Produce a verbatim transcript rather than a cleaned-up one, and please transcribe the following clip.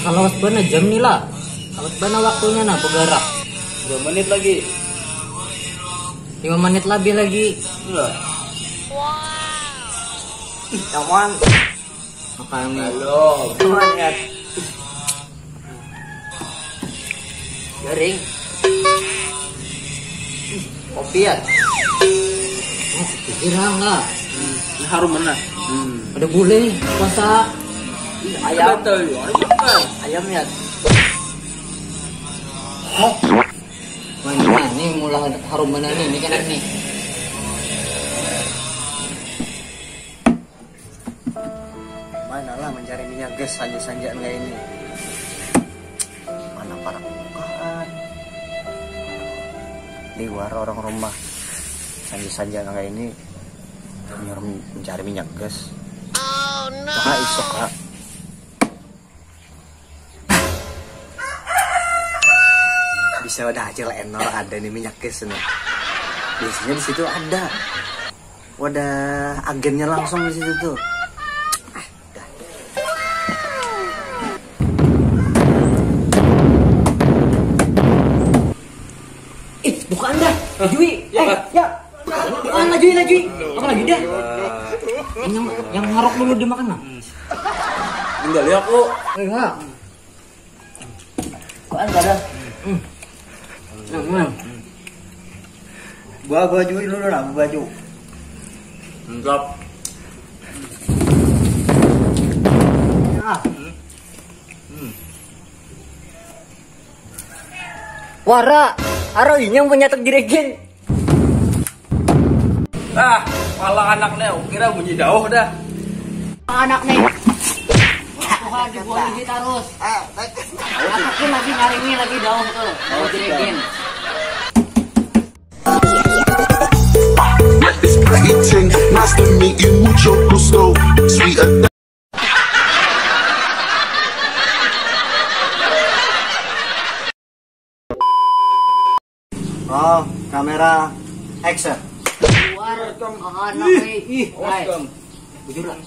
Lawas bana jam ni lah. Lawas bana waktunya nah begarak. Dua menit lagi. Lima menit lebih lagi. Iya. Nyaman. Makan mie. Halo. Nyaman ya. Garing. Kopi ya. Oh, kopi girang lah. Hmm. Ini harum mana? Hmm. Ada bule puasa. Ayam. Betul, ayam kan? Ayam ya. Hok. Wah, ini, ini mula harum mana nih? Ini kan nih. Mana lah mencari minyak gas sanja-sanja kayak ini. Mana parak bukaan. Liwar orang rumah. Sanja-sanja kayak ini. Nyuruh mencari minyak gas. Maka isok, Kak. Bisa wadah Acil Enor ada nih minyak gas nih. Biasanya di situ ada. Wadah agennya langsung di situ tuh. Ah, dah. Ih, bukaan dah. Jui. Ya, eh, Pak. Ya. Bukaan lagi, lagi. Apa lagi dah? Yang, yang ngarok dulu dimakan lah. Tinggal ya aku. Ayo, ha. Bukaan kada. Hmm. Nah, nah. Buah baju dulu lah, buah baju. Mantap. Ah. Hmm. Wara, aro ini yang punya tek jirigen. Ah, pala anak nih, kira bunyi jauh dah. Anak nih. Tuhan dibuang lagi terus. Aku lagi nyaringi lagi jauh tuh. Mau jirigen. It's pretty ting, nice to meet you, mucho gusto. Sweet. Oh, kamera action. Keluar dong anak nih. Ih, awas, hai. Bujur lah.